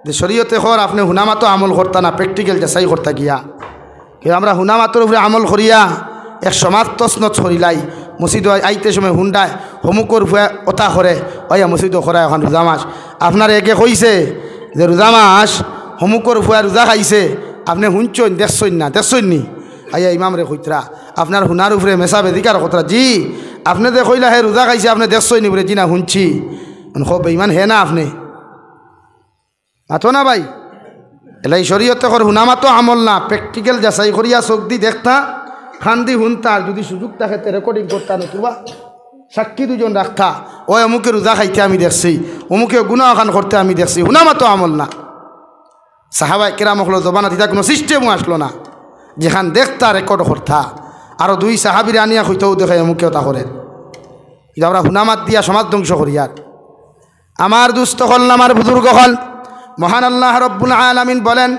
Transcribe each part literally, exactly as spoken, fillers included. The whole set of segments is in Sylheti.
যে শরীয়তে কর আপনে হুনা মাতো আমল করতা না, practical যাচাই করতা গিয়া। কেউ আমরা হুনা মাতর উপরে আমল করিয়া এক সমাজ তছনছ করিলাই। মসজিদো আই-, আইতে সময় হুনরায়, হমুকর ফুয়া অতা করে, অইয়া মসজিদো করায় অখান রোজা মাস। আপনারে একে কইছে যে রোজা মাস, হমুকর ফুয়া রোজা খাইছে, আপনে হুনছইন, দেখছইন না, দেখছইন নি? আইয়া ইমামরে কইতরা, আপনার হুনার উপরে মেসাব এদিকার কতরা, জি, আপনে যে কইলা হে রোজা খাইছে, আপনে দেখছইন নি? বুলে, জি না, হুনছি। অখন কও বেইমান হে না আপনে? মাতো না ভাই। এলাই শরীয়তে কর হুনা মাতো আমল না, practical যাচাই করিয়া চোখ দি দেখতা, কান দি হুনতা, আর যুদি সুযোগ থাকে তে recording করতা, নতুবা সাক্ষী দুইজন রাখতা, অউ অমুকে রোজা খাইতে আমি দেখছি, অমুকে গুনা অখান করতে আমি দেখছি, হুনা মাতো আমল না। সাহাবায়ে কেরাম অকলর জমানাত ইতা কুনু system-ও আসলো না, যেখান দেখতা record করতা, আরো দুই সাহাবীরে আনিয়া কইতা অউ দেখো অমুকে অতা করের। ইতা আমরা হুনা মাত দিয়া সমাজ ধ্বংস করিয়ার। আমার দুস্ত অকল, আমার বুজুর্গ অকল, মহান আল্লাহ রব্বুল আলামিন বলেন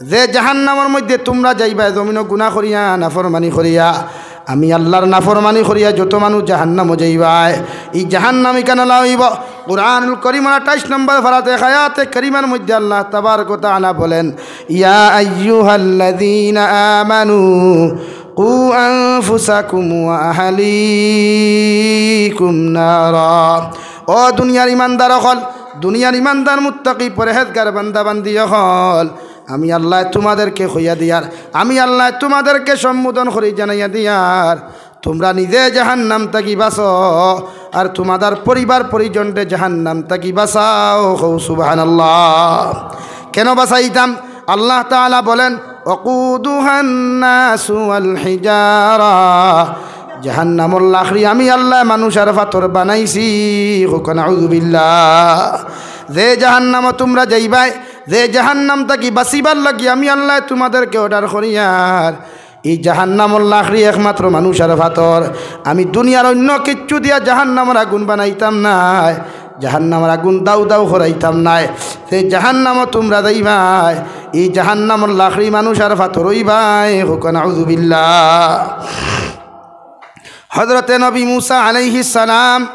যে, "জাহান্নামর মধ্যে তুমরা যাইবায় জমিনো গুনা করিয়া, নাফরমানি করিয়া, আমি আল্লাহর নাফরমানি করিয়া যত মানুষ জাহান্নামো যাইবায়, ই জাহান্নাম ইখান অলা অইবো।" কুরআনুল করিমর আটাইশ নম্বর পারাত এক আয়াতে কারিমার মধ্যে আল্লাহ তাবারক ওয়া তাআলা বলেন, "ইয়া আইয়ুহাল্লাযীনা আমানু কু আনফুসাকুম ওয়া আহলিকুম নারা।" ও দুনিয়ার ইমানদার অকল, দুনিয়ার ইমানদার মুত্তাকি পরহেজগার বান্দা বান্দি অকল, আমি আল্লায় তুমাদেরকে কইয়া দিয়ার, আমি আল্লায় তুমাদেরকে সম্বোধন করি জানাইয়া দিয়ার, তুমরা নিজে জাহান্নাম থাকি বাঁচো, আর তুমাদার পরিবার পরিজনরে জাহান্নাম থাকি বাঁচাও। কও সুবহানাল্লাহ। কেন বাঁচাইতাম? আল্লাহ তাআলা বলেন, "ওয়াকুদুহান নাসু ওয়াল হিজারা।" জাহান্নামর লাকড়ি আমি আল্লায় মানুষ আর ফাতর বানাইছি। কউক্কা নাউযুবিল্লাহ। যে জাহান্নামো তুমরা যাইবায়, যে জাহান্নাম থাকি বাঁচিবার লাগি আমি আল্লায় তুমাদেরকে order করিয়ার, ই জাহান্নামর লাকড়ি একমাত্র মানুষ আর ফাতর। আমি দুনিয়ার অইন্য কিচ্ছু দিয়া জাহান্নামর আগুন বানাইতাম নায়, জাহান্নামর আগুন দাউ দাউ করাইতাম নায়। তে জাহান্নামো তুমরা যাইবায়, ই জাহান্নামর লাকড়ি মানুষ আর ফাতর অইবায়। কউক্কা নাউযুবিল্লাহ। হযরতে নবী মুসা আলাইহিস সালাম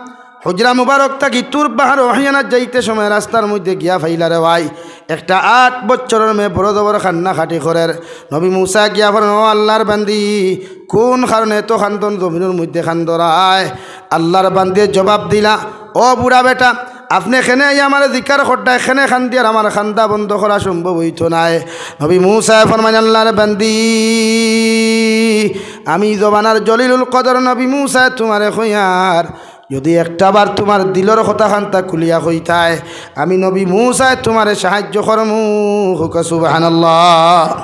হুজরা মুবারক থাকি তুর পাহাড় ওহিয়ানাত যাইতে সময় রাস্তার মধ্যে গিয়া পাইলা রে ভাই, একটা আট বছরর মেয়ে বড় জবর কান্নাকাটি করের। নবী মুসা গিয়া বলেন, "ও আল্লাহর বান্দি, কুন কারণে এত কান্দন জমিনর মধ্যে কান্দরায়?" আল্লাহর বান্দিয়ে জবাব দিলা, "ও বুড়া বেটা, আপনে কেনে আইয়া আমারে জিকার কররায়, কেনে কান্দিয়ার, আমার কান্দা বন্ধ করা সম্ভব অইতো নায়।" নবী মুসায় ফরমাইন, "আল্লাহর বান্দি, আমি জমানার জলিলুল কদর নবী মুসায় তুমারে কইয়ার, যুদি একটা বার তুমার দিলর কথাখানতা খুলিয়া কইতায়, আমি নবী মুসায় তুমারে সাহায্য করমু।" কউক্কা সুবহানাল্লাহ।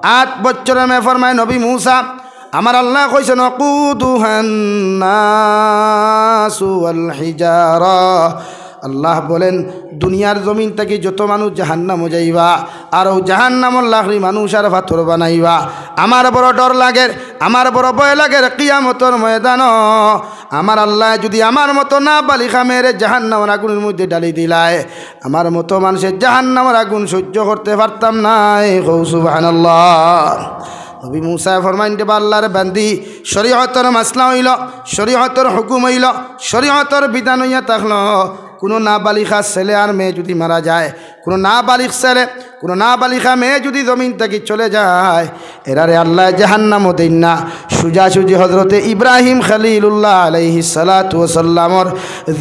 আট বছরর মেয়ে ফরমায়, "নবী মুসা, আমার আল্লায় কইছইন, 'ওয়াকুদুহান্নাসু ওয়াল হিজারা।'" আল্লাহ বলেন, দুনিয়ার জমিন থাকি যত মানুষ জাহান্নামো যাইবা, আর অউ জাহান্নামর লাকড়ি মানুষ আর ফাতর বানাইবা। আমার বড় ডর লাগের, আমার বড় ভয় লাগের কিয়ামতর ময়দানো। আমার আল্লায় যুদি আমার মতো নাবালিগা মেয়েরে জাহান্নামর আগুনর মধ্যে ঢালি দিলায়, আমার মতো মানষে জাহান্নামর আগুন সইজ্য করতে পারতাম নায়। কও সুবহানাল্লাহ। নবী মুসায় ফরমাইন, "রে বা আল্লাহর বান্দি, শরীয়তর মাসলা অইলো, শরীয়তর হুকুম অইলো, শরীয়তর বিধান অইয়া থাকলো, কুনু নাবালিগা ছেলে আর মেয়ে যুদি মারা যায়, কুনু নাবালিগ ছেলে, কুনু নাবালিগা মেয়ে যুদি জমিন থাকি চলে যায়, এরারে আল্লায় জাহান্নামো দেইন না, সুজাসুজি হযরতে ইব্রাহিম খলিলুল্লাহ আলাইহিস সালাতু ওয়াস সালামর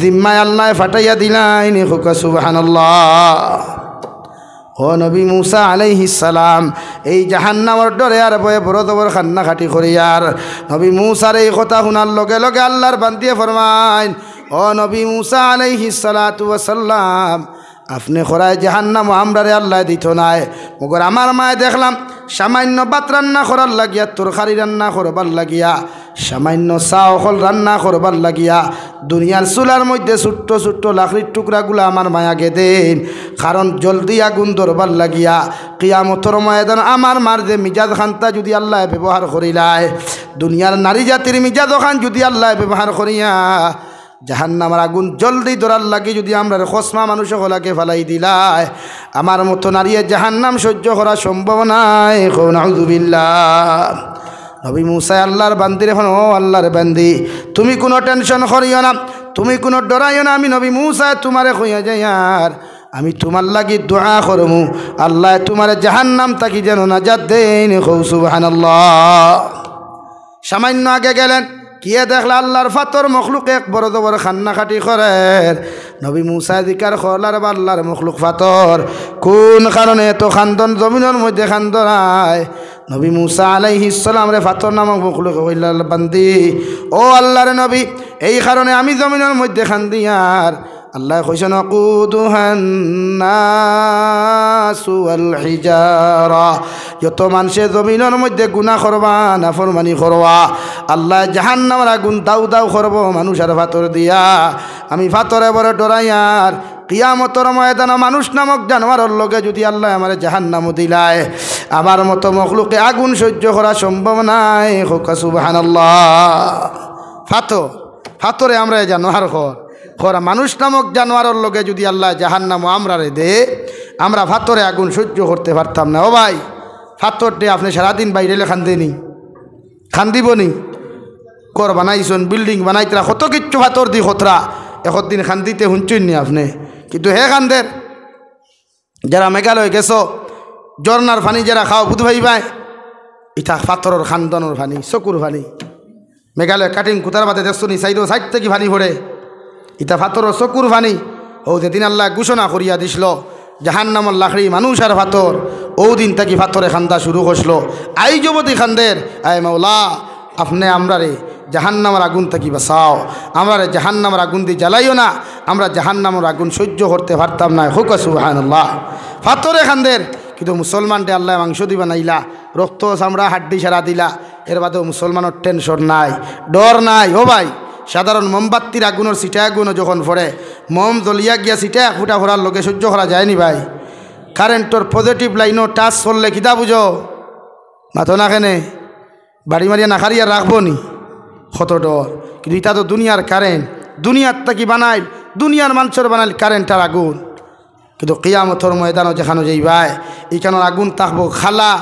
জিম্মায় আল্লায় ফাটাইয়া দিলাইন।" কউক্কা সুবহানাল্লাহ। ও নবী মুসা আলাইহিস সালাম, এই জাহান্নামর ডরে আর ভয়ে বড় জবর কান্নাকাটি করিয়ার। নবী মুসার এই কথা হুনার লগে লগে আল্লাহর বান্দিয়ে ফরমাইন, "ও নবী মুসা আলাইহিস সালাতু ওয়াস সালাম, আপনে কইরায় জাহান্নামো আমরারে আল্লায় দিতো নায়, মগর আমার মায়ে দেখলাম সামাইন্য ভাত রান্না করার লাগিয়া, তরকারি রান্না করবার লাগিয়া, সামাইন্য চা অকল রান্না করবার লাগিয়া দুনিয়ার চুলার মধ্যে ছোট্ট ছোট্ট লাকড়ির টুকরাগুলা আমার মায়ে আগে দেইন, কারণ জলদি আগুন ধরবার লাগিয়া। কিয়ামতর ময়দান আমার মার যে মিজাজখানতা যুদি আল্লায় ব্যবহার করিলায়, দুনিয়ার নারী জাতির মিজাজখান যুদি আল্লায় ব্যবহার করিয়া জাহান্নামর আগুন জলদি ধরার লাগি যুদি আমরারে খসমা মানুষ অকল আগে ফালাই দিলায়, আমার মতো নারীয়ে জাহান্নাম সইজ্য করা সম্ভব নায়।" কও নাউযুবিল্লাহ। নবী মুসায় আল্লাহর বান্দিরে কইন, "ও আল্লাহর বান্দি, তুমি কুনু tension করিও না, তুমি কুনু ডরাইও না, আমি নবী মুসায় তুমারে কইয়া যাইয়ার, আমি তুমার লাগি দোয়া করমু, আল্লায় তুমারে জাহান্নাম থাকি যেন নাজাত দেইন। কও সুবহানাল্লাহ। সামান্য আগে গেলেন, গিয়া দেখলা আল্লার ফাতর মখলুক এক বড় জবর কান্নাকাটি করের। নবী মুসায় জিকার করলা, "রে বা আল্লার মখলুক ফাতর, কুন কারণে এত কান্দন জমিনর মধ্যে কান্দরায়?" নবী মুসা আলাইহিস সালামরে ফাতর নামক মখলুকে কইলা, "বান্দি, ও আল্লার নবী, এই কারণে আমি জমিনর মধ্যে কান্দিয়ার।" আল্লায় কইছইন, "ওয়াকুদুহান নাসু ওয়াল হিজারা।" যত মানষে জমিনর মধ্যে গুনা করবা, নাফরমানি করবা, আল্লায় জাহান্নামর আগুন দাউ দাউ করবো মানুষ আর ফাতর দিয়া। আমি ফাতরে বড় ডরাইয়ার। কিয়ামতর ময়দানো মানুষ নামক জানোয়ারর লগে যুদি আল্লায় আমারে জাহান্নামো দিলায়, আমার মতো মখলুকে আগুন সহ্য করা সম্ভব নায়। কউক্কা সুবহানাল্লাহ। ফাতর, ফাতরে আমরারে জানোয়ার কর, কর, মানুষ নামক জানোয়ারর লগে যুদি আল্লায় জাহান্নামো আমরারে দে, আমরা ফাতরে আগুন সহ্য করতে পারতাম না। ও ভাই, ফাতর দে আপনে সারাদিন বাইরেলে কান্দেনি, কান্দিবনি? ঘর বানাইছইন, বিল্ডিং বানাইতরা, কত কিচ্ছু ফাতর দি করতরা, একদিন কান্দিতে হুনছইন নি আপনে? কিন্তু হে কান্দের। যারা মেঘালয় গেছো, ঝর্নার পানি যারা খাও, বুঝ পাইবায়, ইটা ফাতরর কান্দনর পানি, চকুর পানি। মেঘালয় কাটিং কুতার বাদে দেখছো নি, সাইডো সাইড থাকি পানি পড়ে, ইটা ফাতরর চকুর পানি। অউ যেদিন আল্লায় ঘোষণা করিয়া দিছলো, জাহান্নামর লাকড়ি মানুষ আর ফাতর, অউ দিন থাকি ফাতরে কান্দা শুরু করছলো। আইজও বদি কান্দের, "আয় মাওলা, আপনে আমরারে জাহান্নামর আগুন থাকি বাঁচাও, আমরারে জাহান্নামর আগুন দি জ্বালাইও না, আমরা জাহান্নামর আগুন সহ্য করতে পারতাম নায়।" কউক্কা সুবহানাল্লাহ। ফাতরে কান্দের, কিন্তু মুসলমানরে আল্লায় মাংস দি বানাইলা, রক্ত, চামড়া, হাড্ডি সারা দিলা, এর বাদেও মুসলমানর টেনশন নাই, ডর নাই। ও ভাই, সাধারণ মোমবাত্তির আগুনর ছিটা আগুনও যখন পড়ে, মোম জ্বলিয়া গিয়া ছিটা এক ফুটা পড়ার লগে সহ্য করা যায়নি ভাই? কারেন্টর পজিটিভ লাইনও টাচ করলে কিতা বুঝো? মাতো না কেনে? বাড়ি মারিয়া না কাড়িয়া রাখবো নি? কত ডর। কিন্তু ইটা তো দুনিয়ার কারেন্ট, দুনিয়ার থাকি বানাইল, দুনিয়ার মানষর বানাইল কারেন্ট আর আগুন। কিন্তু কিয়ামতর ময়দানো যেখানো যাইবায়, ইখানোর আগুন থাকবো খালা,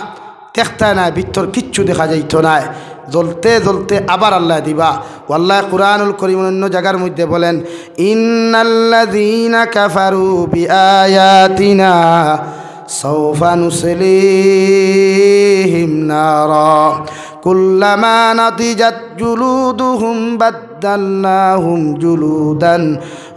দেখতায় নায়, ভিতর কিচ্ছু দেখা যাইতো নায়। জ্বলতে জ্বলতে আবার আল্লায় দিবা। ও আল্লায় কুরআনুল করিমর অন্য জাগার মধ্যে বলেন, "ইন্নাল্লাযীনা কাফারু বিআয়াতিনা সাউফা নুসলিহিম নারা, কুল্লামা নাদিজাত জুলুদুহুম বাদ দাল্লাহুম জুলুদান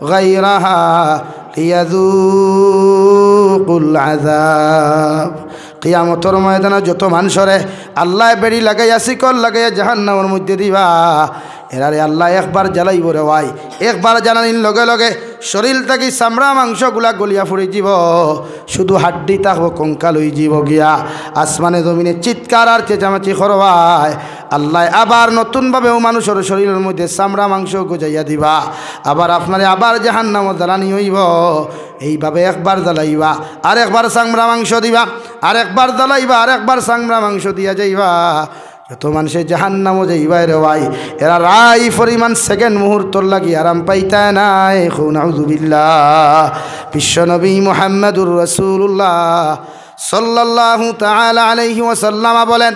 গায়রাহা লিয়াযুকুল আযাব।" কিয়ামতর ময়দানো যত মানষরে আল্লায় বেড়ি লাগাইয়া, শিকল লাগাইয়া জাহান্নামর মধ্যে দিবা, এরারে আল্লায় একবার জ্বালাইবো রে ভাই। একবার জ্বালানির লগে লগে শরীল থাকি চামড়া মাংসগুলা গলিয়া পড়ি যিবো, শুধু হাড্ডি থাকবো, কঙ্কাল অই যিবো গিয়া। আসমানে জমিনে চিৎকার আর চেঁচামেচি করবায়। আল্লায় আবার নতুনভাবে অউ মানষর শরীলর মধ্যে চামড়া মাংস গজাইয়া দিবা, আবার আপনারে আবার জাহান্নামো জ্বালানি অইবো। এইভাবে একবার জ্বালাইবা, আর একবার চামড়া মাংস দিবা, আর একবার জ্বালাইবা, আর একবার চামড়া মাংস দিয়া যাইবা। যত মানষে জাহান্নামো যাইবায় রে ভাই, এরার আই পরিমাণ সেকেন্ড মুহূর্তর লাগি আরাম পাইতায় নায়। কও নাউজুবিল্লাহ। বিশ্বনবী মুহাম্মাদুর রাসূলুল্লাহ সাল্লাল্লাহু তাআলা আলাইহি ওয়াসাল্লাম বলেন,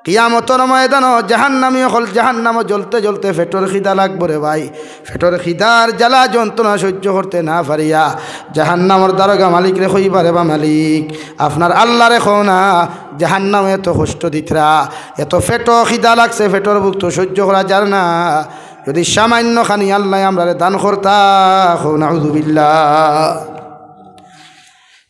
কিয়ামতর ময়দানো জাহান্নামী অকল জাহান্নামো জ্বলতে জ্বলতে পেটর খিদা লাগবো রে ভাই। পেটর খিদার জ্বালা যন্ত্রণা সহ্য করতে না পারিয়া জাহান্নামর দারোগা মালিকরে কইবা, "রে বা মালিক, আপনার আল্লারে কও না, জাহান্নামে এত কষ্ট দিতরা, এত পেটো খিদা লাগছে, পেটর ভুক তো সহ্য করা যার না, যুদি সামান্য খানি আল্লায় আমরারে দান করতা।" কও নাউজুবিল্লাহ।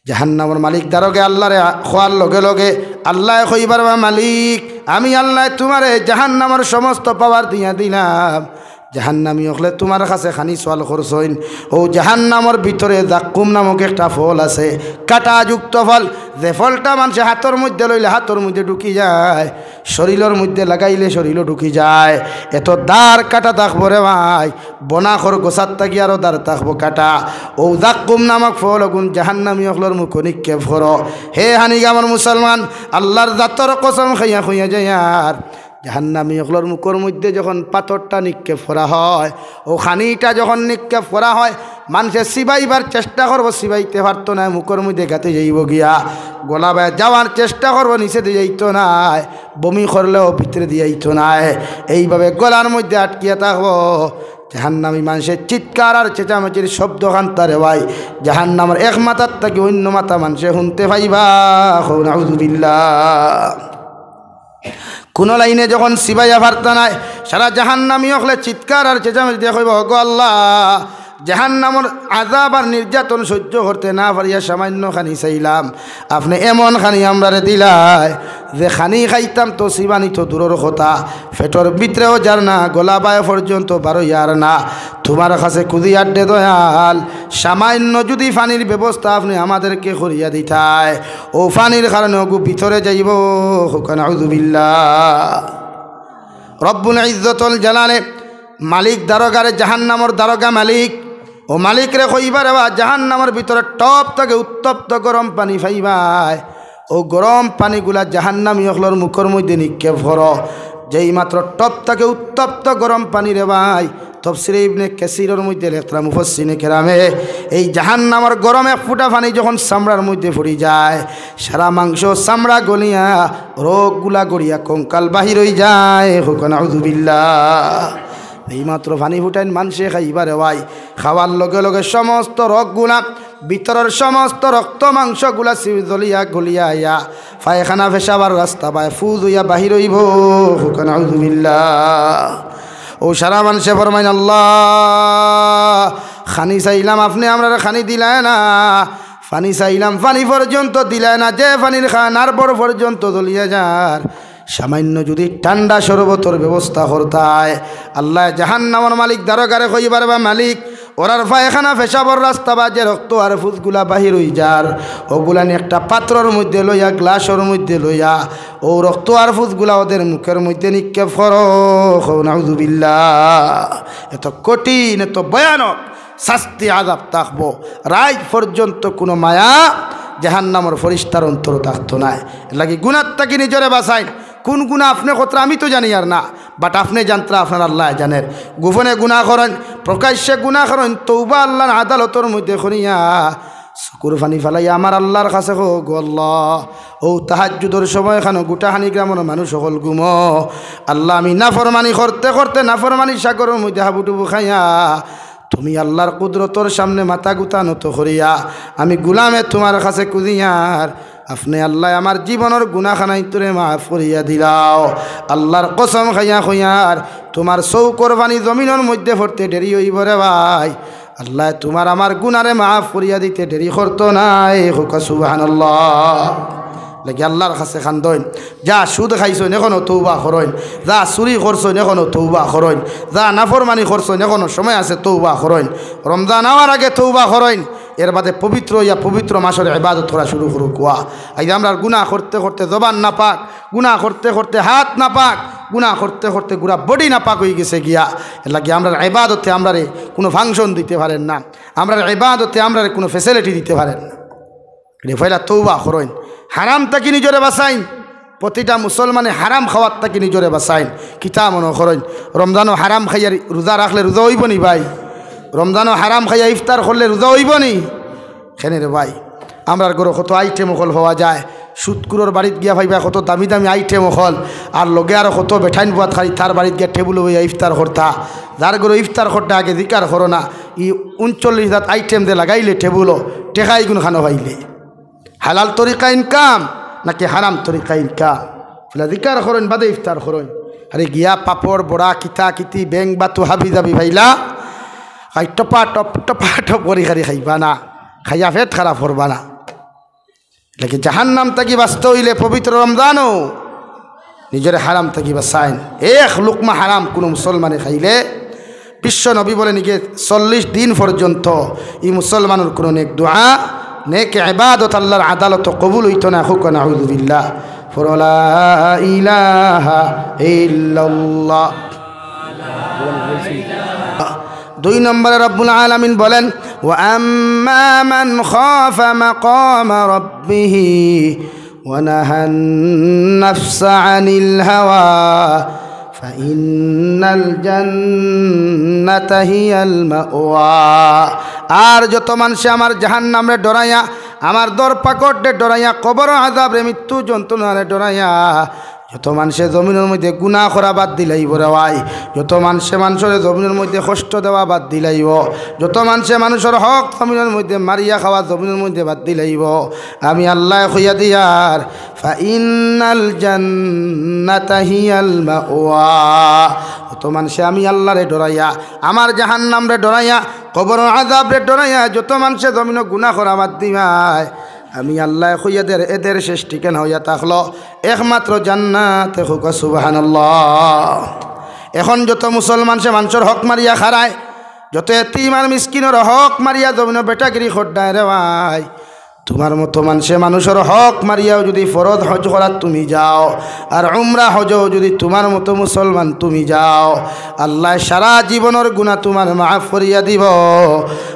জাহান্নামর মালিক দারোগা আল্লারে কওয়ার লগে লগে আল্লায় কইবা, "রে বা মালিক, আমি আল্লায় তুমারে জাহান্নামর সমস্ত পাওয়ার দিয়া দিলাম, জাহান্নামী অকলে তুমার কাছে খানি সওয়াল করছইন।" অউ জাহান্নামর ভিতরে জাক্কুম নামক একটা ফল আছে, কাঁটাযুক্ত ফল, যে ফলটা মানষে হাতর মধ্যে লইলে হাতর মধ্যে ঢুকি যায়, শরীলর মধ্যে লাগাইলে শরীলো ঢুকি যায়। এত ধার কাঁটা থাকবো রে ভাই, বনাখর গোছাত থাকি আরো ধার থাকবো কাঁটা। অউ জাক্কুম নামক ফল অগুন জাহান্নামী অকলর মুখো নিক্ষেপ করো। হে হানিগামর মুসলমান, আল্লার জাতর কসম খাইয়া কইয়া যাইয়ার, জাহান্নামী অকলর মুখর মধ্যে যখন পাথরটা নিক্ষেপ করা হয়, অউ খানিটা যখন নিক্ষেপ করা হয়, মানষে চিবাইবার চেষ্টা করবো, চিবাইতে পারতো নায়, মুখর মধ্যে গাতি যাইবো গিয়া, গলা বায় যাওয়ার চেষ্টা করবো, নিচেদি যাইতো নায়, বমি করলেও ভিতরেদি যাইতো নায়, এইভাবে গলার মধ্যে আটকিয়া থাকবো। জাহান্নামী মানষে চিৎকার আর চেঁচামেচির শব্দ খান্তা রে ভাই, জাহান্নামর এক মাথার থাকি অইন্য মাথা মানষে হুনতে পাইবা। কও নাউজুবিল্লাহ। কুনু লাইনে যখন চিবাইয়া পারতা নায়, সারা জাহান্নামী অকলে চিৎকার আর চেঁচামেচি দিয়া কইবা, "ওগো আল্লাহ, জাহান্নামর আযাব আর নির্যাতন সহ্য করতে না পারিয়া সামান্য খানি চাইলাম, আপনে এমন খানি আমরারে দিলায় যে খানি খাইতাম তো চিবানি তো দূরর কথা, পেটর ভিতরেও যার না, গলা বায় পর্যন্ত বারইয়ার না। তুমার কাছে খুজিয়ার রে দয়াল, সামান্য যুদি পানির ব্যবস্থা আপনে আমাদেরকে করিয়া দিতায়, অউ পানির কারণে অগু ভিতরে যাইবো।" কও নাউজুবিল্লাহ। রব্বুল ইজ্জতুল জালালে মালিক দারোগারে, জাহান্নামর দারোগা মালিক, অউ মালিকরে কইবা রে বা, জাহান্নামর ভিতরে টপ থাকি উত্তপ্ত গরম পানি পাইবায়, অউ গরম পানিগুলা জাহান্নামী অকলর মুখর মধ্যে নিক্ষেপ করো। যেই মাত্র টপ থাকি উত্তপ্ত গরম পানি রে ভাই, তফসিরে ইবনে কাসিরর মধ্যে লেখরা মুফাসসিরিনে কেরামে, এই জাহান্নামর গরম এক ফুটা পানি যখন চামড়ার মধ্যে পড়ি যায়, সারা মাংস চামড়া গলিয়া রগগুলা গড়িয়া কঙ্কাল বাহির অই যায়। কও নাউজুবিল্লাহ। এই মাত্র পানি ফুটাইন মানষে খাইবা রে ভাই, খাওয়ার লগে লগে সমস্ত রগগুলা, ভিতরর সমস্ত রক্ত মাংসগুলা সি-, জ্বলিয়া গলিয়া আইয়া পায়খানা পেশাবর রাস্তা বায় ফুজ অইয়া বাহির অইবো। কও নাউজুবিল্লাহ। অউ সারা মানষে ফরমাইন, "আল্লাহ, খানি চাইলাম, আপনে আমরারে খানি দিলায় না, পানি চাইলাম, পানি পর্যন্ত দিলায় না, যে পানির খা-, নারবর পর্যন্ত জ্বলিয়া যার, সামান্য যুদি ঠান্ডা শরবতর ব্যবস্থা করতায়।" আল্লায় জাহান্নামর মালিক দারোগারে কইবা রে বা, মালিক, ওরার পায়খানা পেশাবর রাস্তা বায় যে রক্ত আর ফুজগুলা বাহির অই যার, অগুলান একটা পাত্রর মধ্যে লইয়া, গ্লাসর মধ্যে লইয়া, অউ রক্ত আর ফুজগুলা ওদের মুখর মধ্যে নিক্ষেপ করো। কও নাউজুবিল্লাহ। এত কঠিন, এত ভয়ানক শাস্তি, আযাব থাকবো। রাইত পর্যন্ত কুনু মায়া জাহান্নামর ফিরিস্তার অন্তরো থাকতো নায়। এরলাগি গুনার থাকি নিজরে বাচাইন। কুন গুনা আপনে করতরা আমি তো জানিয়ার না, but আপনে জানতরা আপনার আল্লায় জানের। গোপনে গুনা করইন, প্রকাশ্যে গুনা করইন, তওবা আল্লার আদালতর মধ্যে করিয়া চকুর পানি ফালাইয়া আমার আল্লার কাছে কও, "গো আল্লাহ, অউ তাহাজ্জুদর সময়খানো গুটাখানি গ্রামর মানুষ অকল ঘুমো। আল্লাহ, আমি নাফরমানি করতে করতে নাফরমানির সাগরর মধ্যে হাবুডুবু খাইয়া তুমি আল্লার কুদরতর সামনে মাথা গুতা নত করিয়া আমি গুলামে তুমার কাছে খুজিয়ার, আপনে আল্লায় আমার জীবনর গুনাখানাইন্তরে মাফ করিয়া দিলাও।" আল্লার কসম খাইয়া কইয়ার, তুমার চউখর পানি জমিনর মধ্যে পড়তে দেরি অইবো রে ভাই। আল্লায় তুমার আমার গুনারে মাফ করিয়া দিতে দেরি করতো নায়। কউক্কা সুবহানাল্লাহ। লাগি আল্লার কাছে কান্দইন। যা সুদ খাইছইন, এখনো তওবা করইন। যা চুরি করছইন, এখনো তওবা করইন। যা নাফরমানি করছইন, এখনো সময় আছে, তওবা করইন। রমজান আওয়ার আগে তওবা করইন। এর বাদে পবিত্র অইয়া পবিত্র মাসর ইবাদত করা শুরু করউক্কা। আইজ আমরার গুনা করতে করতে জবান নাপাক, গুনা করতে করতে হাত নাপাক, গুনা করতে করতে গুরা body নাপাক অইগেছে গিয়া। এরলাগি আমরার ইবাদতে আমরারে কুনু function দিতে পারের না, আমরার ইবাদতে আমরারে কুনু facility দিতে পারের না। এর পয়লা তওবা করইন, হারাম থাকি নিজরে বাচাইন। প্রতিটা মুসলমানে হারাম খাওয়ার থাকি নিজরে বাচাইন। কিতা মনো করইন, রমজানো হারাম খাইয়া রোজা রাখলে রোজা অইবো নি ভাই? রমজানো হারাম খাইয়া ইফতার করলে রোজা অইবো নি? কেনে রে ভাই, আমরার ঘরো কত item অকল পাওয়া যায়। সুদখুরর বাড়িত গিয়া পাইবা কত দামি দামি item অকল, আর লগে আরো কত বেটাইন পুয়াত খালি তার বাড়িত গিয়া টেবুলো বইয়া ইফতার করতা। যার ঘরো ইফতার করতে আগে জিকার করো না, ই ঊনচল্লিশ জাত item যে লাগাইলে টেবুলো, টেকা ইগুন খানো পাইলে? হালাল তরিকা income নাকি হারাম তরিকা income? পয়লা জিকার করইন, বাদে ইফতার করইন। আরে গিয়া পাপড়, বড়া, কিতা কিতি, বেং বাতু, হাবি জাবি পাইলা, খাই টপা টপ, টপা টপ করি খালি খাইবা না, খাইয়া পেট খারাপ করবা না। লাগি জাহান্নাম থাকি বাচতে অইলে পবিত্র রমজানো নিজরে হারাম থাকি বাচাইন। এক লুকমা হারাম কুনু মুসলমানে খাইলে, বিশ্ব নবী বলেন, ইগে চল্লিশ দিন পর্যন্ত ই মুসলমানর কুনু নেক দোয়া, নেক ইবাদত আল্লার আদালতো কবুল অইতো না। কউক্কা নাউজুবিল্লাহ। পড়ো লা ইলাহা ইল্লাল্লাহ। দুই নম্বরে রব্বুল আলামিন বলেন, "ওয়া আম্মা মান খাফা মাকামা রাব্বিহি ওয়া নাহান নাফসা আনিল হাওয়া ফাইন্নাল জান্নাতা হিয়াল মাওয়া।" আর যত মানষে আমার জাহান্নামরে ডরাইয়া, আমার দর পাকড়রে ডরাইয়া, কবর আযাবরে, মৃত্যু যন্ত্রণারে ডরাইয়া যত মানষে জমিনর মধ্যে গুনা করা বাদ দিলাইবো রে ভাই, যত মানষে মানষরে জমিনর মধ্যে কষ্ট দেওয়া বাদ দিলাইবো, যত মানষে মানষর হক জমিনর মধ্যে মারিয়া খাওয়া জমিনর মধ্যে বাদ দিলাইবো, আমি আল্লায় কইয়া দিয়ার, "ফাইন্নাল জান্নাতা হিয়াল মাওয়া।" যত মানষে আমি আল্লারে ডরাইয়া, আমার জাহান্নামরে ডরাইয়া, কবরর আযাবরে ডরাইয়া যত মানষে জমিনো গুনা করা বাদ দিবায়, আমি আল্লায় কইয়া দের, এদের শেষ ঠিকানা অইয়া থাকলো একমাত্র জান্নাতে। কউক্কা সুবহানাল্লাহ। এখন যত মুসলমানষে মানষর হক মারিয়া খারায়, যত এতিম আর মিসকিনর হক মারিয়া জমিনো বেটাগিরি কররায় রে ভাই, তুমার মতো মানষে মানষর হক মারিয়াও যুদি ফরজ হজ করাত তুমি যাও, আর উমরা হজও যুদি তুমার মতো মুসলমান তুমি যাও, আল্লায় সারা জীবনর গুনা তুমার মাফ করিয়া দিবো,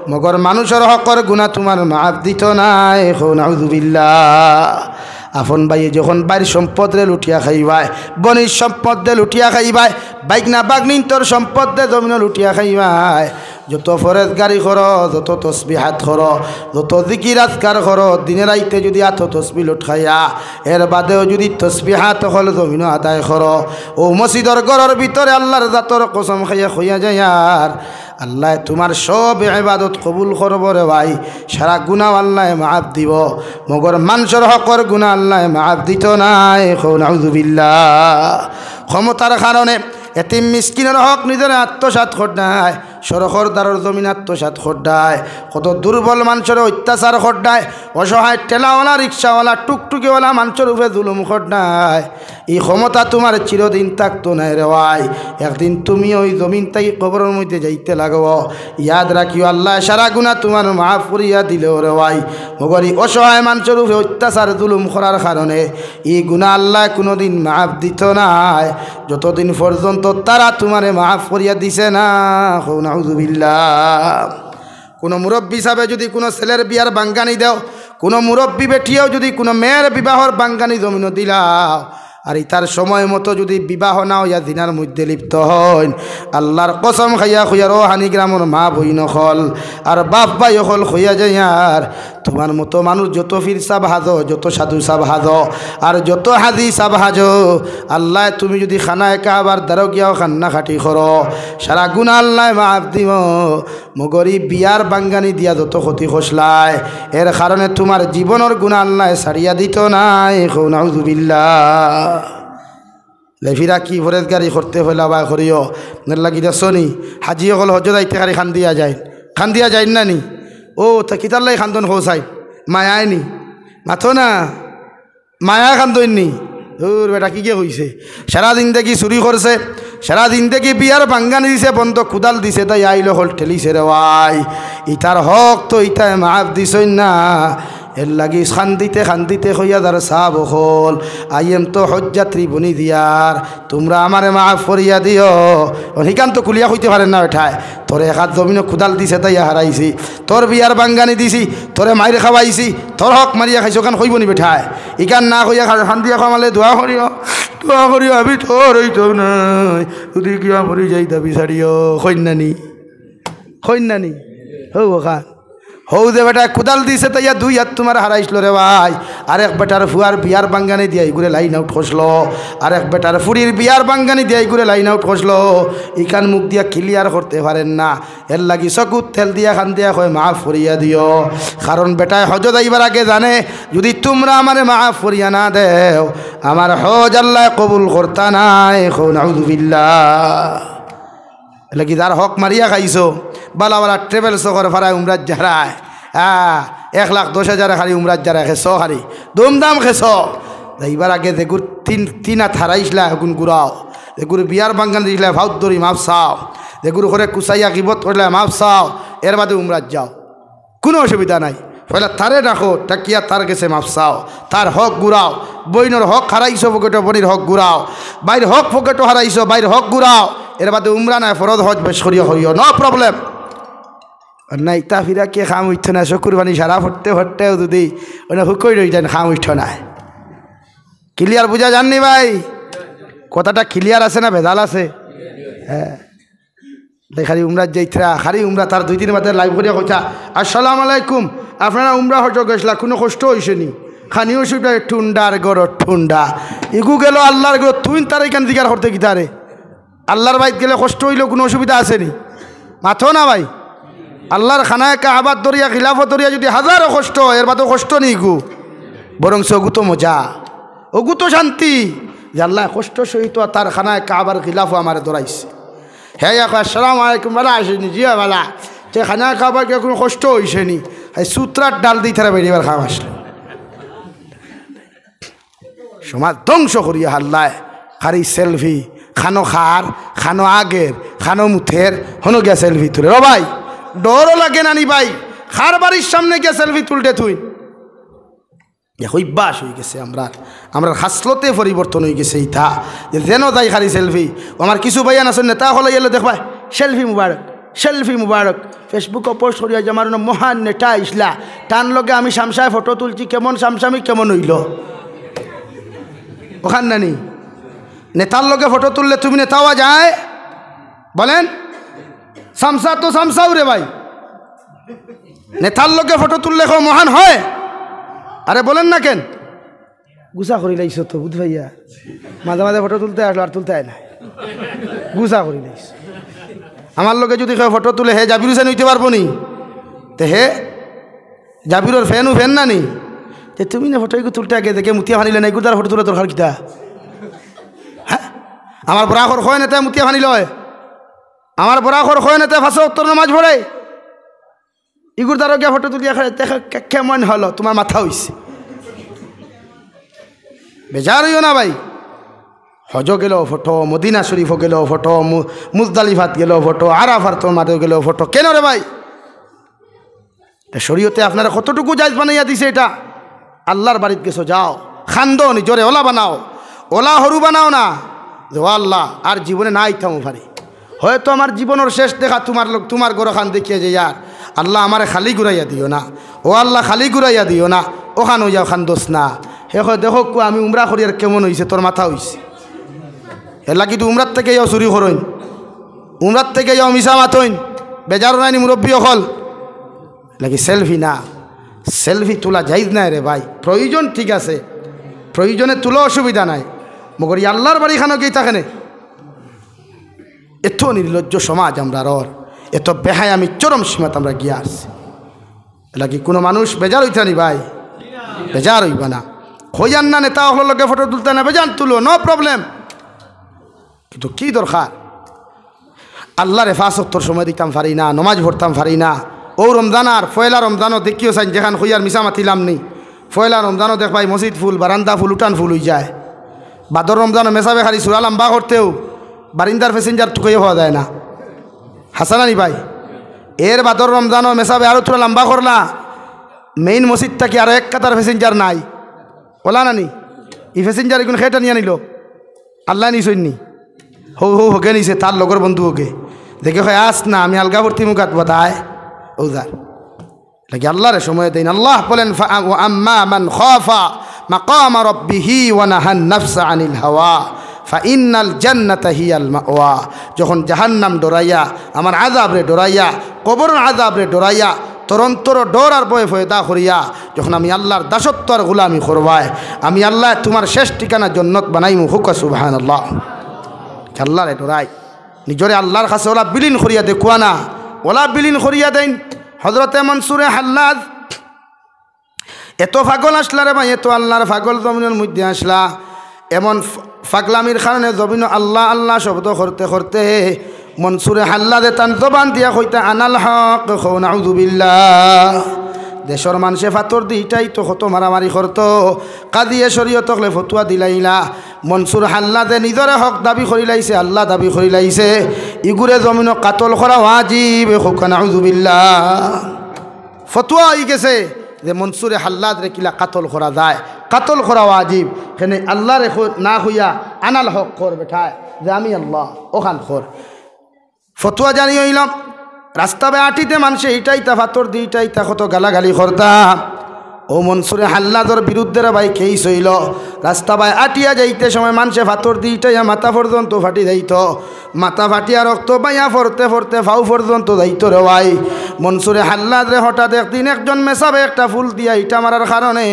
মগর মানষর হকর গুনা তুমার মাফ দিতো নায়। কও নাউজুবিল্লাহ। আপন ভাইয়ে যখন ভাইর সম্পদরে লুটিয়া খাইবায়, বইনর সম্পদরে লুটিয়া খাইবায়, ভাইগনা ভাগনিন্তর সম্পদরে জমিনো লুটিয়া খাইবায়, যত ফরেজগারি করো, যত তসবিহাত করো, যত জিকির আজকার করো, দিনে রাইতে যুদি আতো তসবি লটকাইয়া, এর বাদেও যুদি তসবিহাত অকল জমিনো আদায় করো, অউ মসজিদর ঘরর ভিতরে আল্লার জাতর কসম খাইয়া কইয়া যাইয়ার, আল্লায় তুমার সব ইবাদত কবুল করবো রে ভাই, সারা গুনাও আল্লায় মাফ দিবো, মগর মানষর হকর গুনা আল্লায় মাফ দিতো নায়। কও নাউজুবিল্লাহ। ক্ষমতার কারণে এতিম মিসকিনর হক নিজরে আত্মসাৎ কররায়, সড়কর ধারর জমিন আত্মসাৎ কররায়, কত দুর্বল মানষরে অত্যাচার কররায়, অসহায় ঠেলাওয়ালা, রিক্সাওয়ালা, টুকটুকিওয়ালা মানষর উপরে জুলুম কররায়। ই ক্ষমতা তুমার চিরদিন থাকতো নায় রে ভাই, একদিন তুমিও ই জমিন থাকি কবরর মধ্যে যাইতে লাগবো। ইয়াদ রাখিও, আল্লায় সারা গুনা তুমার মাফ করিয়া দিলেও রে ভাই, মগর ই অসহায় মানষর উপরে অত্যাচার জুলুম করার কারণে ই গুনা আল্লায় কুনুদিন মাফ দিতো নায়, যতদিন পর্যন্ত তারা তুমারে মাফ করিয়া দিছে না। কও নাউজুবিল্লাহ। কুনু মুরব্বি সাবে যুদি কুনু ছেলের বিয়ার বাঙ্গানি দেও, কুনু মুরব্বি বেটিয়েও যুদি কুনু মেয়ের বিবাহর বাঙ্গানি জমিনো দিলাও, আর ইতার সময় মতো যুদি বিবাহ না অইয়া জিনার মধ্যে লিপ্ত অইন, আল্লার কসম খাইয়া কইয়ার, ও হানি গ্রামর মা বইন অকল আর বাপ ভাই অকল, কইয়া যাইয়ার, তুমার মতো মানুষ যত পীর সাব হাজো, যত সাধু সাব হাজো, আর যত হাজি সাব হাজো, আল্লায় তুমি যুদি খানায়ে কাবার দ্বারো গিয়াও কান্নাকাটি করো, সারা গুনা আল্লায় মাফ দিবো। মগর ই বিয়ার বাঙ্গানি দিয়া যত ক্ষতি করছলায়, এর কারণে তুমার জীবনর গুনা আল্লায় ছাড়িয়া দিতো নায়। কও নাউজুবিল্লাহ। লেফিরা কি ফরেজগারি করতে অইলা বা করিও, এর লাগি দেখছো নি, হাজি অকল হজো যাইতে খালি কান্দিয়া যাইন, কান্দিয়া যাইন না নি? ও, তা কিতার লাগি কান্দইন কও চাই? মায়ায় নি? মাতো না। মায়ায় কান্দইন নি? ধুর বেটা, কিগে কইছে? সারা জিন্দেগি চুরি করছে, সারা জিন্দেগি বিয়ার বাঙ্গানি দিছে, বন্দো কুদাল দিছে, তাই আইল অকল ঠেলিছে রে ভাই। ইতার হক তো ইতায় মাফ দিছইন না। এর লাগি কান্দিতে কান্দিতে কইয়া যার, সাব অকল, আই এম তো হজ যাত্রী বনি দিয়ার, তুমরা আমারে মাফ করিয়া দিও। অন হিকান তো খুলিয়া কইতে পারের না বেটায়। তোরে এক আত জমিনো কুদাল দিছে, তাইয়া হারাইছি। তোর বিয়ার বাঙ্গানি দিছি, তোরে মাইর খাওয়াইছি, তোর হক মারিয়া খাইছি, অখান কইবো নি বেটায়? ইখান না কইয়া খা-, কান্দিয়া কয়, "আমারে দোয়া করিও, দোয়া করিও, আমি তোর অইতাম নায়। যুদি গিয়া মরি যাই, দাবি ছাড়িও।" কইন না নি? কইন না নি? হউ অখান। হউ যে বেটায় কুদাল দিছে, তাইয়া দুই আত তুমার হারাইছলো রে ভাই। আরেক বেটার ফুয়ার বিয়ার বাঙ্গানি দিয়া ইগুরে লাইন আউট করছলো, আরেক বেটার ফুড়ির বিয়ার বাঙ্গানি দিয়া ইগুরে লাইন আউট করছলো। ইখান মুখ দিয়া clear করতে পারের না। এর লাগি চকুত তেল দিয়া কান্দিয়া কয়, "মাফ করিয়া দিও।" কারণ বেটায় হজো যাইবার আগে জানে, যুদি তুমরা আমারে মাফ করিয়া না দেও, আমার হজ আল্লায় কবুল করতা নায়। কও নাউজুবিল্লাহ। এর লাগি যার হক মারিয়া খাইছো, বালা বালা travel চকর ফারায় উমরাত যারায়, আ, এক লাখ দশ হাজারে খালি উমরাত যারায়, খেছো খালি, ধুমধাম খেছো। যাইবার আগে যেগুর তিন, তিন আত হারাইছলা, হেগুন ঘুরাও। যেগুর বিয়ার বাঙ্গানি দিছলা, ফাউত ধরি মাফ চাও। যেগুর ঘরে কুচাইয়া গিবত করলা, মাফ চাও। এর বাদে উমরাত যাও, কুনু অসুবিধা নাই। পয়লা তারে ডাকো, ডাকিয়া তার গেছে মাফ চাও, তার হক ঘুরাও। বইনর হক হারাইছো পকেটো, বইনর হক ঘুরাও। ভাইর হক পকেটো হারাইছো, ভাইর হক ঘুরাও। এর বাদে উমরা নায়, ফরজ হজ বেশ করিয়া করিও, no problem। আর না, ইতা ফিরা কে কাম অইতো না, চকুর পানি সারা পড়তে পড়তেও যুদি অনে হুকই রই যাইন, কাম অইতো নায়। Clear বুঝা যার নি ভাই? কথাটা clear আছে না ভেজাল আছে? হ্যাঁ। তাই খালি উমরাত যাইতরা, খালি উমরা তার দুই দিন বাদে live করিয়া কইতা, "আসসালামু আলাইকুম, আপনারা উমরা হজো গেছলা, কুনু কষ্ট অইছে নি?" খানিও শুধু ঠুন্ডার গরো ঠুন্ডা। ইগু গেল আল্লার ঘরো, তুইন তারে ইখান জিকার করতে কিতারে? আল্লার বাড়িত গেলে কষ্ট অইলো, কুনু অসুবিধা আছে নি? মাতো না ভাই। আল্লার খানায় কাবাত ধরিয়া, খিলাফত ধরিয়া যুদি হাজারো কষ্ট অয়, এর বাদেও কষ্ট নি ইগু? বরঞ্চ অগু তো মজা, অগু তো শান্তি, যে আল্লায় কষ্ট সহিত তার খানায় কাবার খিলাফো আমারে ধরাইছে। হে কয়, "আসসালামু আলাইকুম, বালা আছইন নি?" "জি অয় বালা।" "তে খানায় কাবার গিয়া কুনু কষ্ট অইছে নি?" এই সুতরার ডাল দি তারা বেরিবার খাম আসলো। সমাজ ধ্বংস করিয়া হারলায়। খালি সেলফি, খানো খার, খানো আগের, খানো মুথের, হনো গিয়া সেলফি তুলে। ও ভাই, ডরও লাগে না নি ভাই? খার বাড়ির সামনে গিয়া সেলফি তুলতে তুই। এক অভ্যাস অইগেছে আমরার, আমরার খাসলতে পরিবর্তন অইগেছে ইতা, যে যেন যাই খালি সেলফি। ও আমার কিছু ভাইয়ান আছইন, নেতা অকল আইলে দেখবায়, "সেলফি মুবারক, সেলফি মুবারক।" Facebook-ও পোস্ট করিয়া যে আমার অনো মহান নেতা আইছলা, তান লগে আমি সামসায় ফটো তুলছি, কেমন সামসামি কেমন অইলো? অখান নানি, নেতার লগে ফটো তুললে তুমি নেতা অওয়া যায়? বলেন, সামসা তো সামসাউ রে ভাই। নেতার লগে ফটো তুললে কেউ মহান হয়? আরে বলেন না কেন? গুছা করিলাইছো তো, বুঝ ভাইয়া। মাঝে মাঝে ফটো তুলতে আসলো, আর তুলতে আয় না। গুছা করিলাইছো। আমার লগে যুদি কেউ ফটো তুলে, হে জাবির হুসেন অইতে পারবো নি? তে হে জাবিরর ফ্যানও ফ্যান না নি? তে তুমি না ফটো ইগু তুলতে আগে দেখে মুতিয়া ফানিলে না, ইগুর দ্বারা ফটো তুলা দরকার কিতা? হ্যাঁ? আমার বরাকর কয় নেতায় মুতিয়া ফানিলয়? আমার বরাকর কয় নেতায় পাঁচ ওয়াক্তর নামাজ পড়ে? ইগুর দ্বারা গিয়া ফটো তুলিয়া খালি দেখে কে-, কেমন হলো? তোমার মাথা অইছে। বেজার অইও না ভাই। হজো গেলেও ফটো, মদিনা শরীফো গেলেও ফটো, মু-, মুজদালিফাত গেলেও ফটো, আরাফার তো মাঠে গেলেও ফটো। কেন রে ভাই? তে শরীয়তে আপনারে কতটুকু জায়েজ বানাইয়া দিছে ইটা? আল্লার বাড়িত গেছো, যাও, খান্দো, নিজরে অলা বানাও, অলা হুরু বানাও না যে, "ও আল্লা, আর জীবনে না আইতাম পারি, হয়তো আমার জীবনর শেষ দেখা তোমার লোক, তোমার ঘরখান দেখিয়া যাইয়ার, আল্লা, আমারে খালি ঘুরাইয়া দিও না, ও আল্লা, খালি ঘুরাইয়া দিও না।" অখান অইয়া খান্দোস না। হে কয়, "দেখো কু, আমি উমরা করিয়ার কেমন অইছে, তোর মাথা অইছে।" এর লাগি তো উমরার থেকে ইয়াও চুরি করইন, উমরার থেকে ইয়াও মিছা মাতইন। বেজার নায় নি মুরব্বি অকল? লাগি সেলফি না, সেলফি তুলা জায়েজ নায় রে ভাই। প্রয়োজন ঠিক আছে, প্রয়োজনে তুলো, অসুবিধা নাই, মগর ই আল্লার বাড়ি খানো গিয়া থাকে নে। এত নির্লজ্জ সমাজ আমরার, এত বেহায়ামি চরম সীমাত আমরা গিয়া আছি। লাগি কুনু মানুষ বেজার অইতা নি ভাই, বেজার অইবা না। কইয়ার না নেতা অকলর লগে ফটো তুলতা না, বেজান তুলো, no problem। কিন্তু কি দরকার? আল্লারে পাঁচ ওয়াক্তর সময় দিতাম পারি না, নমাজ পড়তাম পারি না। অউ রমজান আর পয়লা রমজানও দেখিও চাইন, যেখান কইয়ার মিছা মাতিলাম নি। পয়লা রমজানও দেখবায় মসজিদ ফুল, বারান্দা ফুল, উঠান ফুল অইযায়। বাদর রমজানও মেসাবে খালি চুরা লাম্বা করতেউ বারিন্দার passenger তুকাইয়া পাওয়া যায় না। হাছা না নি ভাই? এর বাদর রমজানও মেসাবে আরো থুড়া লাম্বা করলা, main মসজিদ থাকি আরো এক কাতার passenger নাই। অলা না নি? ই passenger ইগুন কে টানিয়া নিলো? আল্লায় নিছইন নি? হউ হউ হগে নিছে, তার লগর বন্ধু হগে। দেখে কয়, "আস না, আমি আলগা পড়তি মুখাত বাতায়।" অউ যার। লাগি আল্লারে সময় দেইন। আল্লাহ বলেন, "ফা-, ওয়া আম্মা মান খাফা মাকামা রাব্বিহি ওয়া নাহান নাফসা আনিল হাওয়া ফা ইন্নাল জান্নাতা হিয়াল মাওয়া।" যখন জাহান্নাম ডরাইয়া, আমার আযাবরে ডরাইয়া, কবরর আযাবরে ডরাইয়া, তোর অন্তরো ডর আর ভয় পয়দা করিয়া, যখন আমি আল্লার দাসত্ব আর গোলামি করবায়, আমি আল্লায় তুমার শেষ ঠিকানা জন্নত বানাইমু। কউক্কা সুবহানাল্লাহ। আল্লারে ডরাই, নিজরে আল্লার কাছে অলা বিলীন করিয়া দেখুয়া না, অলা বিলীন করিয়া দেইন। হজরতে মনসুরে হাল্লাজ এত পাগল আছলা রে ভাই, এত আল্লার পাগল জমিনর মধ্যে আছলা। এমন ফ-, পাগলামির কারণে জমিনো আল্লা আল্লা শব্দ করতে করতে মনসুরে হাল্লাজে তান জবান দিয়া কইতা, "আনাল হক", কও নাউজুবিল্লাহ। দেশর মানষে পাথর দি ইটাইতো, কত মারামারি করতো। কাজিয়ে শরীয়ত অকলে ফতুয়া দিলাইলা। মনসুর হাল্লাজে নিজরে হক দাবি করিলাইছে, আল্লা দাবি করিলাইছে। ইগুরে জমিনো কাতল করা ওয়াজিব, কউক্কা নাউজুবিল্লাহ। ফতুয়া অইগেছে যে মনসুরে হাল্লাজরে কিলা কাতল করা যায়, কাতল করা ওয়াজিব। কেনে আল্লারে ক-, না কইয়া আনাল হক কর বেটায়, যে আমি আল্লা, অখান কর। ফতুয়া জারি অইলো, রাস্তা বায় আটিতে মানষে ইটাইতা, পাথর দি ইটাইতা, কত গালাগালি করতা। অউ মনসুরে হাল্লাজর বিরুদ্ধে রে ভাই কেইস অইলো। রাস্তা বায় আটিয়া যাইতে সময় মানষে পাথর দি ইটাইয়া মাথা পর্যন্ত ফাটি যাইতো। মাথা ফাটিয়া রক্ত বাইয়া পড়তে পড়তে পাও পর্যন্ত যাইতো রে ভাই। মনসুরে হাল্লাজরে হঠাৎ একদিন একজন মেসাবে একটা ফুল দিয়া ইটা মারার কারণে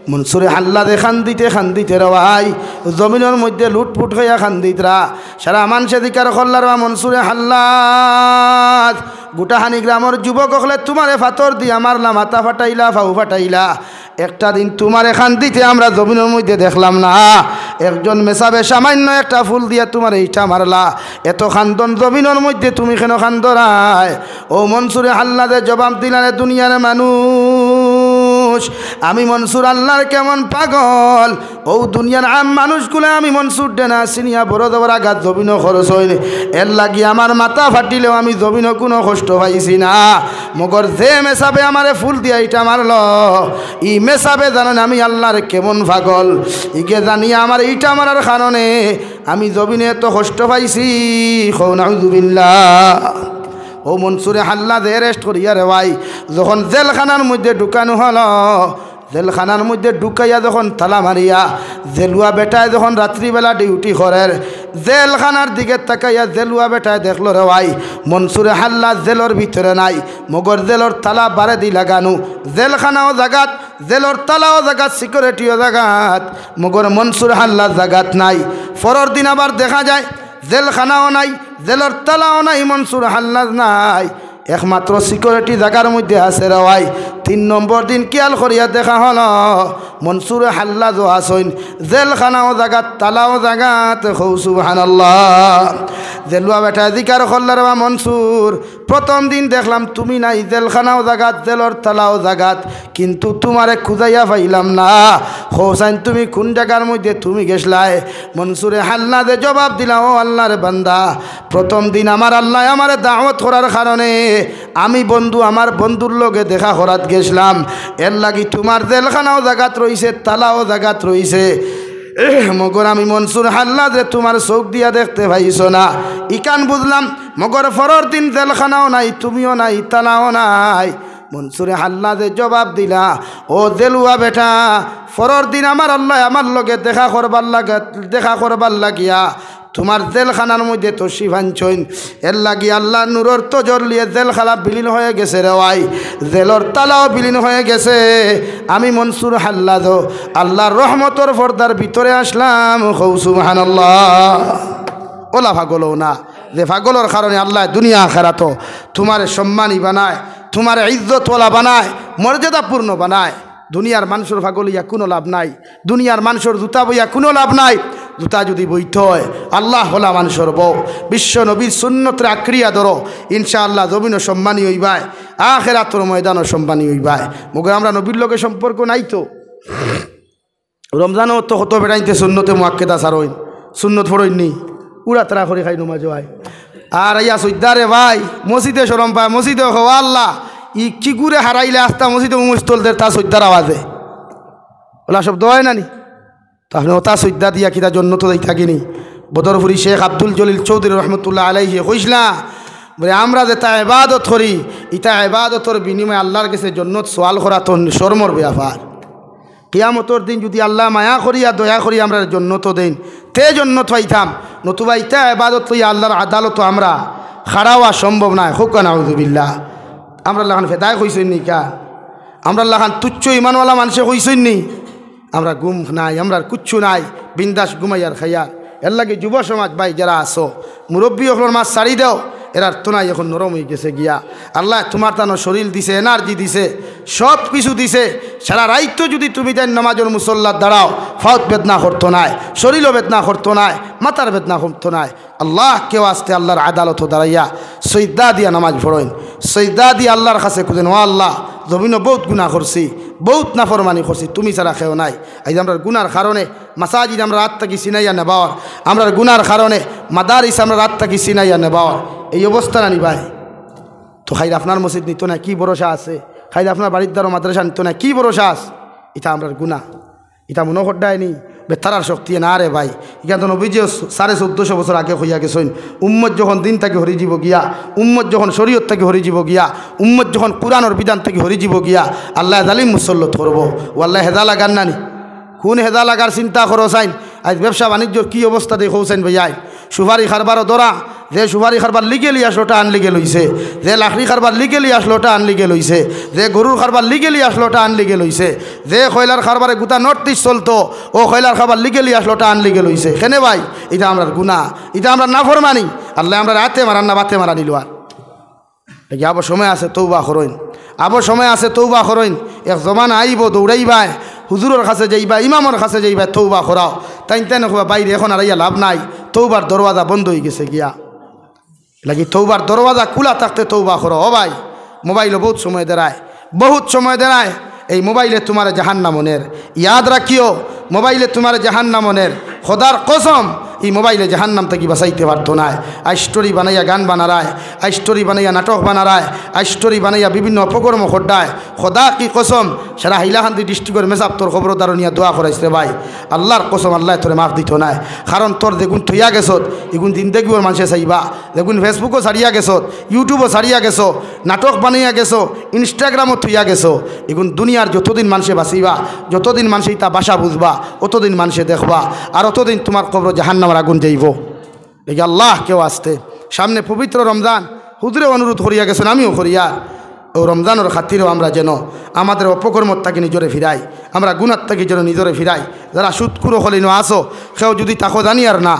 মনসুরে হাল্লাদে কান্দিতে কান্দিতে রে ভাই, জমিনর মধ্যে লুটপুট খাইয়া কান্দিতরা। সারা মানষে জিকার করলা রে বা মনসুরে হাল্লাদ, গুটাহানি গ্রামর যুবক অকলে তুমারে পাথর দিয়া মারলা, মাথা ফাটাইলা, পাও ফাটাইলা। একটা দিন তুমারে কান্দিতে আমরা জমিনর মধ্যে দেখলাম না। একজন মেসাবে সামান্য একটা ফুল দিয়া তুমারে ইটা মারলা, এত কান্দন জমিনর মধ্যে তুমি কেনে কান্দরায়? ও মনসুরে হাল্লাদে জবাব দিলা, রে দুনিয়ার মানুষ, আমি মনসুর আল্লার কেমন পাগল, অউ দুনিয়ার আম মানুষগুলা আমি মনসুররে না চিনিয়া বড় জবর আঘাত জমিনো করছইন, এরলাগি আমার মাথা ফাটিলেও আমি জমিনো কুনু কষ্ট পাইছি না। মগর যে মেসাবে আমারে ফুল দিয়া ইটা মারলো, ই মেসাবে জানইন আমি আল্লার কেমন পাগল। ইগে জানিয়া আমারে ইটা মারার কারণে আমি জমিনো এত কষ্ট পাইছি। কও নাউজুবিল্লাহ। অউ মনসুরে হাল্লাদে arrest করিয়া রে ভাই, যখন জেলখানার মধ্যে ঢুকানো হলো, জেলখানার মধ্যে ঢুকাইয়া যখন তালা মারিয়া, জেলুয়া বেটায় যখন রাত্রিবেলা duty করের, জেলখানার দিকে তাকাইয়া জেলুয়া বেটায় দেখলো রে ভাই, মনসুরে হাল্লাদ জেলর ভিতরে নাই, মগর জেলর তালা বারেদি লাগানো। জেলখানাও জাগাত, জেলর তালাও জাগাত, securityও জাগাত, মগর মনসুর হাল্লাদ জাগাত নাই। পরর দিন আবার দেখা যায়, জেলখানাও নাই, জেলর তালাও নাই, মনসুর হাল্লাদ নাই, একমাত্র security জাগার মধ্যে আছে রে ভাই। তিন নম্বর দিন খিয়াল করিয়া দেখা হলো, মনসুর হাল্লাদও আছইন, জেলখানাও জাগাত, তালাও জাগাত। কও সুবহানাল্লাহ। জেলুয়া বেটায় জিকার করলা রে বা মনসুর, প্রথম দিন দেখলাম তুমি নাই, জেলখানাও জাগাত, জেলর তালাও জাগাত, কিন্তু তুমারে খুজাইয়া পাইলাম না। কওছাইন তুমি কুন জাগার মধ্যে তুমি গেছলায়? মনসুরে হাল্লাদে জবাব দিলা, ও আল্লার বান্দা, প্রথম দিন আমার আল্লায় আমারে দাওয়াত করার কারণে আমি বন্ধু, আমার বন্ধুর লগে দেখা করাত গেছলাম, এরলাগি তুমার জেলখানাও জাগাত রইছে, তালাও জাগাত রইছে। মগর আমি মনসুর হাল্লাদরে তুমার চউখ দিয়া দেখতে পাইছো না, ইখান বুঝলাম। মগর পরর দিন জেলখানাও নাই, তুমিও নাই, তালাও নাই। মনসুরে হাল্লাদে জবাব দিলা, ও জেলুয়া বেটা, পরর দিন আমার আল্লায় আমার লগে দেখা করবার লাগা, দেখা করবার লাগিয়া তুমার জেলখানার মধ্যে তশরিফ আনছইন, এরলাগি আল্লার নূরর তজল্লিয়ে জেলখানা বিলীন হয়ে গেছে রে ভাই, জেলর তালাও বিলীন হয়ে গেছে। আমি মনসুর হাল্লাদও আল্লার রহমতর পর্দার ভিতরে আসলাম। কও সুবহানাল্লাহ। অলা পাগল অও না, যে পাগলর কারণে আল্লায় দুনিয়া আখেরাতো তুমারে সম্মানী বানায়, তুমারে ইজ্জতওয়ালা বানায়, মর্যাদাপূর্ণ বানায়। দুনিয়ার মানষর পাগল অইয়া কুনু লাভ নাই, দুনিয়ার মানষর জুতা বইয়া কুনু লাভ নাই। জুতা যুদি বইতে অয়, আল্লাহওয়ালা মানষর বও, বিশ্ব নবীর সুন্নতরে আঁকড়িয়া ধরো, ইনশাআল্লাহ জমিনো সম্মানী অইবায়, আখেরাতর ময়দানো সম্মানী অইবায়। মগর আমরা নবীর লগে সম্পর্ক নাই তো। রমজানো তো কত বেটাইন্তে সুন্নতে মুআক্কেদা ছাড়ইন, সুন্নত পড়ইন নি, উড়াতাড়া করি খাই নমাজো আয়। আর আইয়া সইদ্দা রে ভাই, মসজিদে শরম পায়, মসজিদে কও, "আল্লাহ, ই কিগুরে হারাইলে আস্তা মসজিদে মুস্তল দের তা সইদ্দার আওয়াজে।" অলা শব্দ অয় না নি? তে আপনে অতা সইদ্দা দিয়া কিতা জন্নতো যাইতা গি নি? বদরপুরি শেখ আব্দুল জলিল চৌধুরী রহমতুল্লাহ আলাইহি কইছলা, বলে, "আমরা যেতা এবাদত করি, ইতা এবাদতর বিনিময়ে আল্লার গেছে জন্নত সওয়াল করা তো শরমর ব্যাপার।" কিয়ামতর দিন যুদি আল্লায় মায়া করিয়া দয়া করি আমরারে জন্নতো দেইন, তে জন্নত পাইতাম, নতুবা ইতা এবাদত লইয়া আল্লার আদালতো আমরা খাড়া অওয়া সম্ভব নায়। কউক্কা নাউজুবিল্লাহ। আমরার লাখান ফেদায় কইছইন নি কা? আমরার লাখান তুচ্ছ ইমানওয়ালা মানষে কইছইন নি? আমরার ঘুম নাই, আমরার কুচ্ছু নাই, বিন্দাস ঘুমাইয়ার খাইয়ার। এরলাগি যুব সমাজ ভাই যেরা আছো, মুরব্বি অকলর মাত ছাড়ি দেও, এরার তনাই অখন নরম অইগেছে গিয়া। আল্লায় তুমার তানো শরীল দিছে, energy দিছে, সব কিছু দিছে। সারা রাইতো যুদি তুমি তাইন নমাজর মুসল্লাত দাঁড়াও, ফাওত বেদনা করতো নায়, শরীলও বেদনা করতো নায়, মাথার বেদনা করতো নায়। আল্লাহ কেউ আস্তে আল্লার আদালতো দাঁড়াইয়া সইদ্দা দিয়া নমাজ পড়ইন, সইদ্দা দিয়া আল্লার কাছে খুজেন, "ও আল্লাহ, জমিনো বউত গুনা করছি, বউত নাফরমানি করছি, তুমি ছাড়া কেউ নাই।" আইজ আমরার গুনার কারণে মাসাজিদ আমরার আত থাকি ছিনাইয়া নেবা অর, আমরার গুনার কারণে মাদারিস আমরার আত থাকি ছিনাইয়া নেবা অর। এই অবস্থা না নি ভাই? তো কাইল আপনার মসজিদ নিতো নায়, কি ভরসা আছে? কাইল আপনার বাড়ির দ্বারো মাদ্রাসা নিতো নায়, কি ভরসা আছে? ইতা আমরার গুনা। ইতা মনো কররায় নি? বেটারার শক্তিয়ে না রে ভাই। ইখান তো নবীজিও সাড়ে চৌদ্দশো বছর আগে কইয়া গেছইন, উম্মত যখন দিন থাকি হরি যিবো গিয়া, উম্মত যখন শরীয়ত থাকি হরি যিবো গিয়া, উম্মত যখন কুরআনর বিধান থাকি হরি যিবো গিয়া, আল্লায় জালিম মুসল্লত করবো। ও আল্লায় হেজা লাগার না নি? কুন হেজা লাগার চিন্তা করো চাইন? আইজ ব্যবসা বাণিজ্যর কি অবস্থা দেখো চাইন ভাইয়াইন? সুপারি কারবারও ধরা, যে সুপারি কারবার লিগেলি আসলো, ওটা আনলিগেল অইছে। যে লাকড়ি কারবার লিগেলি আসলো, ওটা আনলিগেল অইছে। যে গরুর কারবার লিগেলি আসলো, ওটা আনলিগেল অইছে। যে কয়লার কারবারে গুতা নর্থ ইস্ট চলতো, ও কয়লার কারবার লিগেলি আসলো, ওটা আনলিগেল অইছে। কেনে ভাই? ইটা আমরার গুনা, ইটা আমরার নাফরমানি। আল্লায় আমরারে আতে মারার না বাতে মারানি লওয়ার। দেখি, আবো সময় আছে, তৌবা করইন। আবো সময় আছে, তৌবা করইন। এক জমানা আইবো, দৌড়াইবায়, হুজুরর কাছে যাইবা, ইমামর কাছে যাইবা, তৌবা করাও। তাইন তাইন কইবা, "বাইরে এখন আরাইয়া লাভ নাই, তৌবার দরওয়াজা বন্ধ অইগেছে গিয়া।" লাগি তৌবার দরওয়াজা খুলা থাকতে তৌবা করো। ও ভাই, মোবাইলো বউত সময় দেরায়, বউত সময় দেরায়। এই মোবাইলে তুমারে জাহান্নামো নের। ইয়াদ রাখিও, মোবাইলে তুমারে জাহান্নামো নের। খোদার কসম, ই মোবাইলে জাহান্নাম থাকি বাঁচাইতে পারতো নায়। আইস্টোরি বানাইয়া গান বানারায়, আইস্টোরি বানাইয়া নাটক বানারায়, আইস্টোরি বানাইয়া বিভিন্ন অপকর্ম কররায়। খোদা কি কসম, সারা হাইলাকান্দি ডিস্ট্রিক্টর মেসাব তোর কবরো দারুনিয়া দোয়া করাইস রে ভাই। আল্লার কসম, আল্লায় তোরে মাফ দিতো নায়। কারণ তোর যেগুন থইয়া গেছত, ইগুন জিন্দেগিওর মানষে চাইবা। যেগুন Facebook-ও ছাড়িয়া গেছত, YouTube-ও ছাড়িয়া গেছো, নাটক বানাইয়া গেছো, Instagram-ও থইয়া গেছো, ইগুন দুনিয়ার যতদিন মানষে বাঁচিবা, যতদিন মানষে ইতা ভাষা বুঝবা, অতদিন মানষে দেখবা, আর অতদিন তুমার কবরো জাহান্নামর আগুন যাইবো। দেখি আল্লাহ কেউ আসতে। সামনে পবিত্র রমজান, হুজুরে অনুরোধ করিয়া গেছইন, আমিও করিয়ার। ও রমজানর খাতিরেও আমরা যেন আমাদের অপকর্মর থাকি নিজরে ফিরাই, আমরা গুনার থাকি যেন নিজরে ফিরাই। যারা সুদখুর অকল ইনো আছো, কেউ যুদি থাকো জানিয়ার না,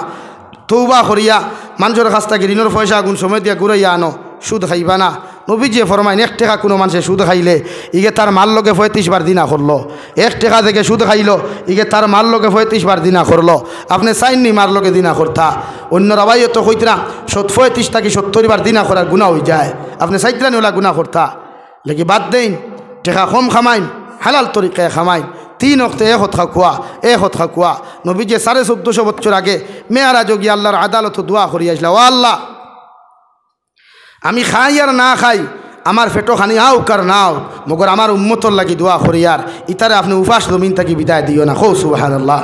তৌবা করিয়া মানষর কাছ থাকি ঋণর পয়সা আগুন সময় দিয়া ঘুরাইয়া আনো, সুদ খাইবা না। নবীজিয়ে ফরমাইন, এক টেকা কুনু মানষে সুদ খাইলে, ইগে তার মার লগে পঁয়ত্রিশ বার জিনা করলো। এক টেকা যেগে সুদ খাইলো, ইগে তার মার লগে পঁয়ত্রিশ বার জিনা করলো। আপনে চাইননি মার লগে জিনা করতা? অন্য রাওয়াইতো কইতরা, সত-, পঁয়ত্রিশ থাকি সত্তর বার জিনা করার গুনা অইযায়। আপনে চাইতরানি অলা গুনা করতা? লাগি বাদ দেইন, টেকা কম কামাইন, হালাল তরিকায় কামাইন। তিন অক্তে এক অত খাউক্কা, এক অত খাউক্কা। নবীজিয়ে সাড়ে চৌদ্দশো বছর আগে মেয়ারাজো গিয়া আল্লার আদালতো দোয়া করিয়া আইছলা, "ও আল্লাহ, আমি খাই আর না খাই, আমার পেটো খানি আউক আর না আউক, মগর আমার উম্মতর লাগি দোয়া করিয়ার, ইতারে আপনে উপাস জমিন থাকি বিদায় দিও না।" কও সুবহানাল্লাহ।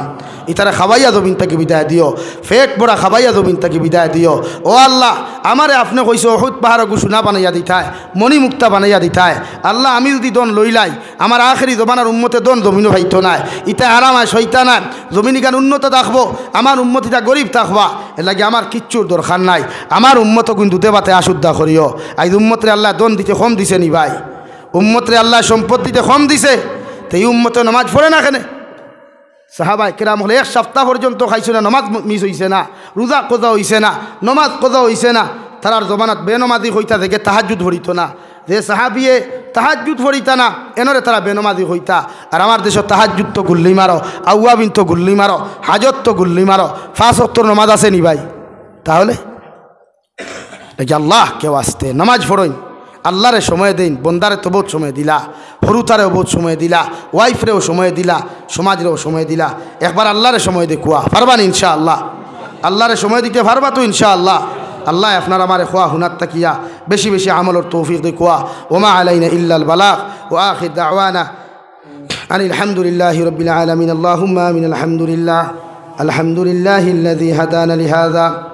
ইতারে খাওয়াইয়া জমিন থাকি বিদায় দিও, পেট ভরা খাওয়াইয়া জমিন থাকি বিদায় দিও। ও আল্লাহ, আমারে আপনে কইছো উহুদ পাহাড়গু সোনা বানাইয়া দিতায়, মণিমুক্তা বানাইয়া দিতায়। আল্লাহ, আমি যুদি ধন লইলাই, আমার আখেরি জমানার উম্মতে ধন জমিনো পাইতো নায়, ইতা আরাম আয়, শয়তান আয়, জমিন ইখান উন্নত থাকবো, আমার উম্মত ইতা গরিব থাকবা। এরলাগি আমার কিচ্ছুর দরকার নাই, আমার উম্মতগুন দুধে ভাতে আসুদ্ধা করিও। আইজ উম্মতরে আল্লায় ধন দিতে কম দিছে নি ভাই? উম্মতরে আল্লায় সম্পদ দিতে কম দিছে, তে ই উম্মতে নমাজ পড়ে না কেনে? সাহাবায়ে কেরাম অকলে এক সাপ্তা পর্যন্ত খাইছে না, নমাজ মিস অইছে না, রুজা কজা অইছে না, নমাজ কজা অইছে না। তারার জমানাত বেনমাজি কইতা যেগে তাহাজ্জুদ পড়িতো না। যে সাহাবিয়ে তাহাজ্জুদ পড়িতা না, এনরে তারা বেনমাজি কইতা। আর আমার দেশো তাহাজ্জুদ তো গুল্লি মারো, আউয়াবিন তো গুল্লি মারো, হাজত তো গুল্লি মারো, পাঁচ অক্তর নমাজ আছে নি ভাই? তাহলে দেখি আল্লাহ কেউ আসতে, নমাজ পড়ইন, আল্লারে সময় দেইন, বন্দারে তো বউত সময় দিলা, হুরুতারেও বউত সময় দিলা, ওয়াইফরেও সময় দিলা, সমাজরেও সময় দিলা। একবার আল্লারে সময় দেউক্কা, পারবা নি ইনশাআল্লাহ? আল্লারে সময় দিতে পারবা তো ইনশাআল্লাহ? আল্লায় আপনার আমারে কওয়া হুনার থাকিয়া বেশি বেশি আমলর তৌফিক দেউক্কা। ওমা আলাইনা ইল্লাল বালাগ। ওয়া আখির দাওয়ানা আনিল হামদুলিল্লাহি রাব্বিল আলামিন। আল্লাহুম্মা আমিন। আলহামদুলিল্লাহ। الحمد لله الذي هدانا لهذا